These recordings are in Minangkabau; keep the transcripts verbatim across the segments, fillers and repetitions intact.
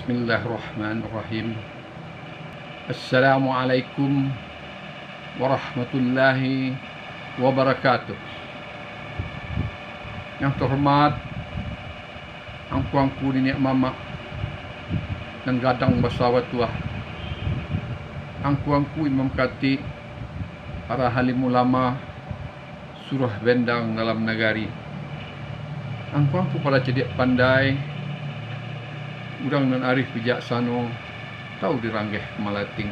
Bismillahirrahmanirrahim. Assalamualaikum warahmatullahi wabarakatuh. Yang terhormat angku-angku niniak mamak nan gadang basa batuah, angku-angku imam katik, para alim ulama, suruah bendang dalam nagari. Angku-angku pado cadiak pandai, urang nan arif bijaksano, tau diranggeh malating.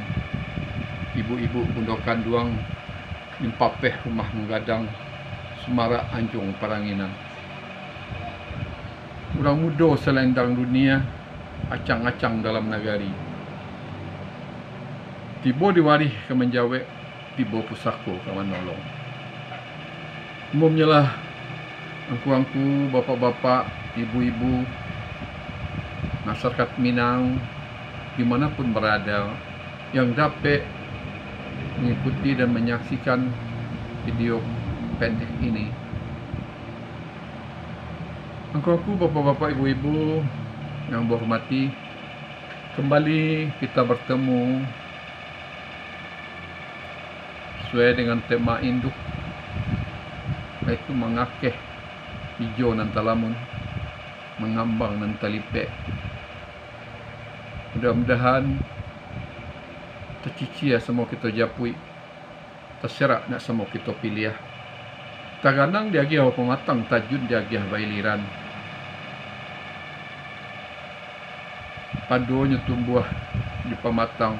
Ibu-ibu bundo kanduang, nan papeh rumah manggadang, sumarak anjuang paranginan. Urang mudo salendang dunia, acang-acang dalam nagari. Tibo di warih ka manjawek, tibo pusako ka manolong. Umumnyolah, angku-angku, bapak-bapak, ibu-ibu, masyarakat Minang, di mana pun barada, yang dapek mangikuti dan manyaksikan video pendek ini. Angku-angku, bapak-bapak, ibu-ibu yang ambo hormati, kembali kita bertemu sesuai dengan tema induk, yaitu mangakeh ijo nan talamun, mangambang nan talipek. Mudah-mudahan tacicia samo kito japuik, taserak nak samo kito piliah. Taganang diagiah bapamatang, tajun diagiah bailiran. Padonyo tumbuah di pamatang,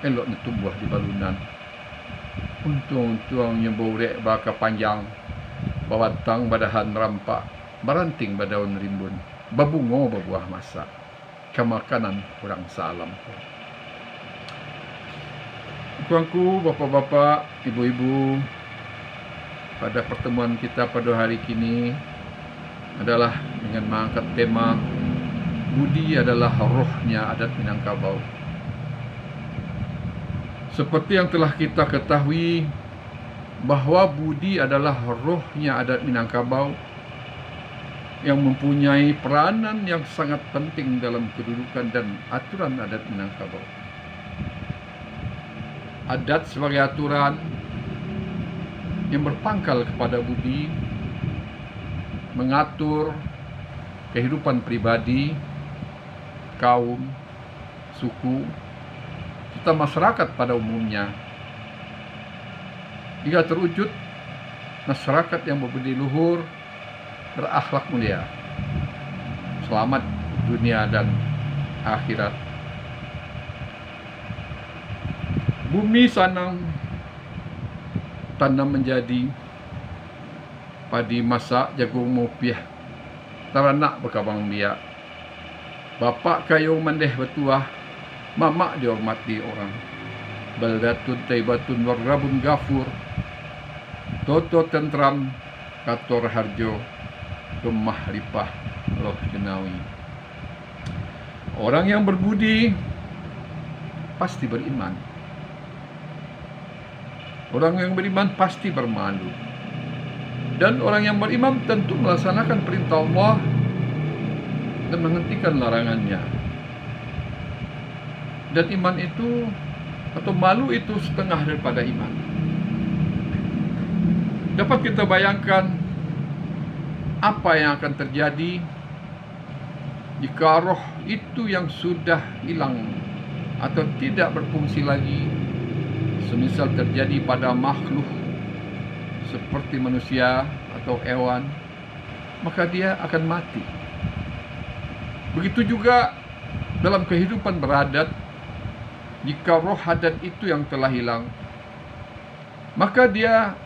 eloknyo tumbuah di balunan. Untuang-untuangnyo baurek baka panjang, babatang badahan rampak, baranting badaun rimbun, babungo babuah masak. Ka makanan urang saalam ko. Angku-angku, bapak-bapak, ibu-ibu, pada pertemuan kita pada hari kini adalah dengan mangangkat tema, "Budi adalah rohnya adat Minangkabau." Seperti yang telah kita ketahui, bahwa budi adalah rohnya adat Minangkabau, yang mempunyai peranan yang sangat penting dalam kedudukan dan aturan adat Minangkabau. Adat sebagai aturan yang berpangkal kepada budi, mengatur kehidupan pribadi, kaum, suku, serta masyarakat pada umumnya, hingga terwujud masyarakat yang berbudi luhur, berakhlak mulia, selamat dunia dan akhirat. Bumi sanang, tanam manjadi, padi masak, jagung mupiah, taranak bakabang biak. Bapak kayo mandeh batuah, mamak dihormati urang. Baldatun taibatun warabun gafur, toto tenteram, kato raharjo, rumah ripah, loh junawi. Orang yang berbudi pasti beriman. Orang yang beriman pasti bermalu. Dan orang yang beriman tentu melaksanakan perintah Allah dan menghentikan larangannya. Dan iman itu, atau malu itu, setengah daripada iman. Dapat kita bayangkan apa yang akan terjadi jika roh itu yang sudah hilang atau tidak berfungsi lagi, semisal terjadi pada makhluk seperti manusia atau hewan, maka dia akan mati. Begitu juga dalam kehidupan beradat, jika roh adat itu yang telah hilang, maka dia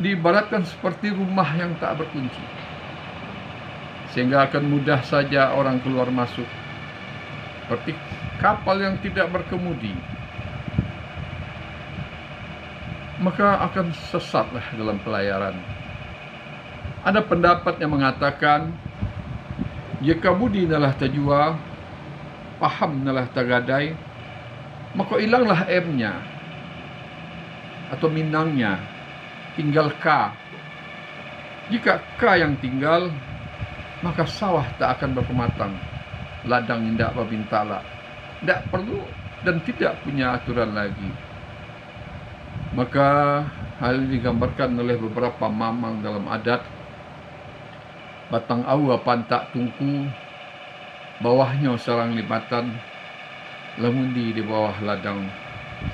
diibaratkan seperti rumah yang tak berkunci, sehingga akan mudah saja orang keluar masuk, seperti kapal yang tidak berkemudi, maka akan sesatlah dalam pelayaran. Ada pendapat yang mengatakan, jika budi nan lah tajua, paham nan lah tagadai, mako ilanglah M-nya, atau Minangnya, tinggal K. Jika K yang tinggal, maka sawah tak akan berpematang. ladang indak bamintalak, indak perlu dan tidak punya aturan lagi. Maka, hal ini digambarkan oleh beberapa mamang dalam adat, batang aua pantak tungku, bawahnyo sarang limatan, lah ngundi di bawah ladang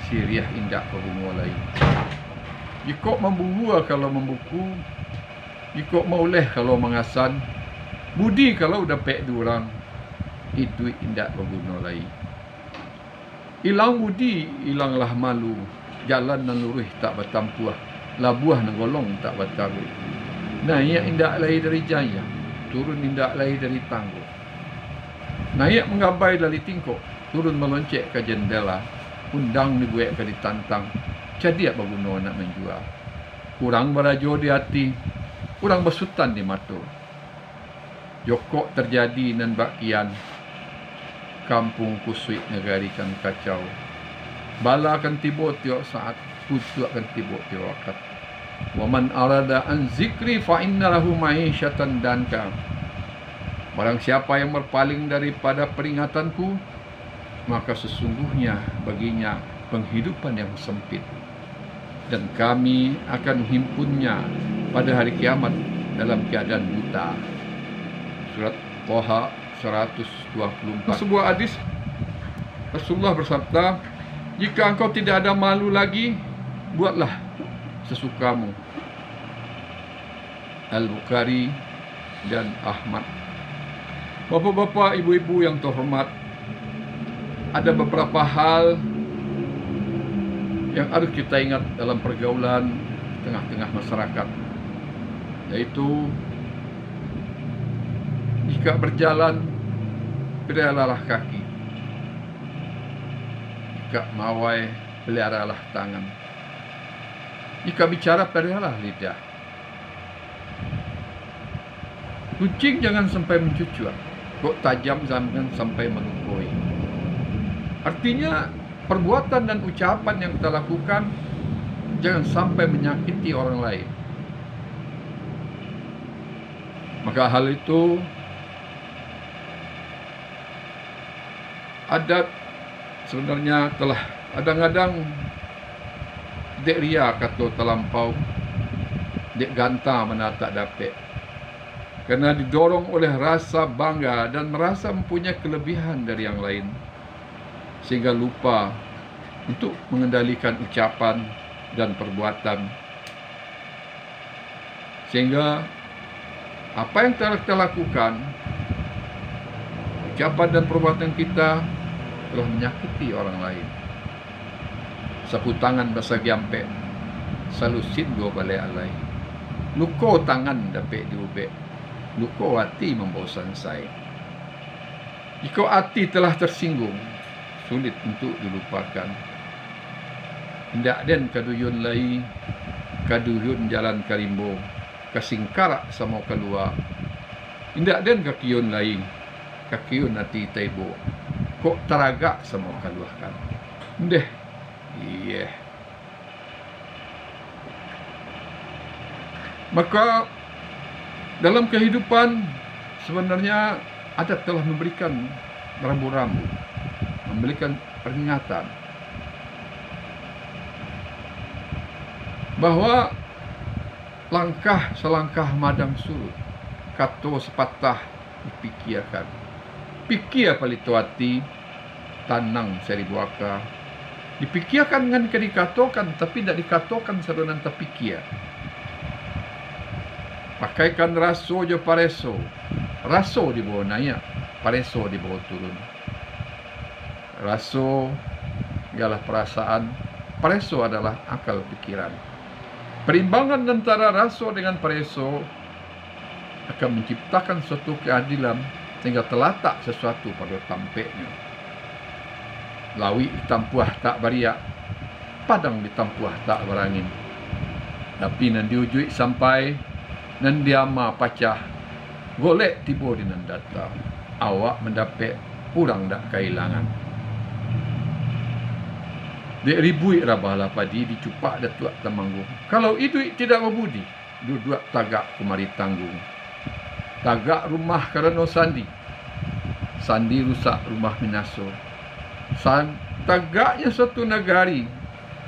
siriah indak babungo lai. Jikok mambungua kalau mambuku, jikok mauleh kalau mangasan, budi kalau dapek di urang, iduik indak baguno lai. Ilang budi, ilanglah malu, jalan nan luruih tak batampuah, labuah nan golong tak bataruih. Naiak indak lai dari jayah, turun indak lai dari tanggo. Naiak manggabai dari tingkok, turun maloncek ka jandela, undang dibuek ka ditantang, cadiak baguno nak manjua. Urang barajo di ati, urang basutan di mato. Jokok tarjadi nan bak kian, kampuang kusuik nagari kan kacau. Bala kan tibo tiok saat, kutuak kan tibo tiok wakatu. Wa man arada an zikri fa inna lahu ma'isyatan danka. Barang siapa yang berpaling daripada peringatanku, maka sesungguhnya baginya penghidupan yang sempit, dan Kami akan menghimpunnya pada hari kiamat dalam keadaan buta. Surat Toha seratus dua puluh empat. Sebuah hadis, Rasulullah bersabda, "Jika engkau tidak ada malu lagi, buatlah sesukamu." Al-Bukhari dan Ahmad. Bapak-bapak, ibu-ibu yang terhormat, ada beberapa hal yang harus kita ingat dalam pergaulan tengah-tengah masyarakat, yaitu, jika berjalan, peliharalah kaki. Jika mawai, peliharalah tangan. Jika bicara, peliharalah lidah. Kuciang jangan sampai mancucuak, kok tajam jangan sampai malukoi. Artinya, perbuatan dan ucapan yang kita lakukan jangan sampai menyakiti orang lain. Maka hal itu, adat sebenarnya telah kadang-kadang dek ria kato talampau, dek ganta manatak dapek. Karena didorong oleh rasa bangga dan merasa mempunyai kelebihan dari yang lain, sehingga lupa untuk mengendalikan ucapan dan perbuatan. Sehingga apa yang telah kita lakukan, ucapan dan perbuatan kita telah menyakiti orang lain. Sapu tangan basagi ampek, salusin duo baleh alai. Luko tangan dapek diubek, luko ati mambawo sansai. Jikok ati telah tersinggung, sulit untuk dilupakan. Indak den ka duyun lai, ka duyun jalan ka rimbo, ka singkarak samo kalua. Indak den ka kiyun lai, ka kiyun ati taibo, kok taragak samo kaluahkan. Ndeh, iyeh. Maka, dalam kehidupan, sebenarnya adat telah memberikan rambu-rambu, memberikan peringatan bahwa langkah salangkah madang surut, kato sapatah dipikiakan. Pikia palito ati, tanang saribu aka. Dipikiakan nan ka dikatokan, tapi indak dikatokan sado nan tapikia. Pakaikan raso jo pareso. Raso dibawa naiak, pareso dibawa turun. Raso ialah parasaan, pareso adalah akal pikiran. Parimbangan antara raso dengan pareso akan manciptakan suatu keadilan, sehingga talatak sasuatu pado tampeknyo. Lauik ditampuah tak bariak, padang ditampuah tak barangin. Tapi nan diujuik sampai, nan diama pacah, golek tibo di nan data. Awak mandapek, urang dak kailangan. Dek ribuik rabahlah padi, dicupak Datuak Tamanggung. Kalau iduik tidak babudi, duduak tagak kumari tanggung. Tagak rumah karano sandi, Sandi rusak, rumah binaso. San-, tagaknyo suatu nagari,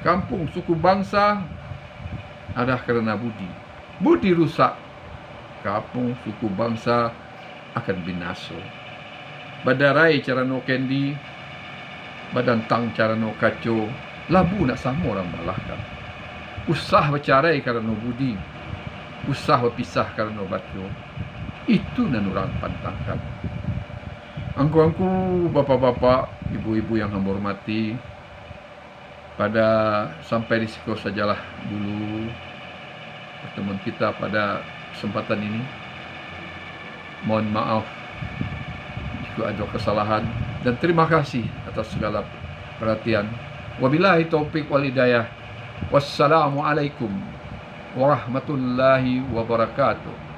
kampuang, suku, bangsa, adalah karano budi. Budi rusak, kampuang, suku, bangsa akan binaso. Badarai carano kendi, badantang carano kaco, labu nak samo urang balahkan. Usah bacarai karano budi, usah bapisah karano baco. Itu nan urang pantangkan. Angku-angku, bapak-bapak, ibu-ibu yang hamba hormati, pada sampai di siko sajalah dulu pertemuan kita pada kesempatan ini. Mohon maaf jika ada kesalahan, dan terima kasih atas segala perhatian. Wabillahi taufik wal hidayah. Wassalamualaikum warahmatullahi wabarakatuh.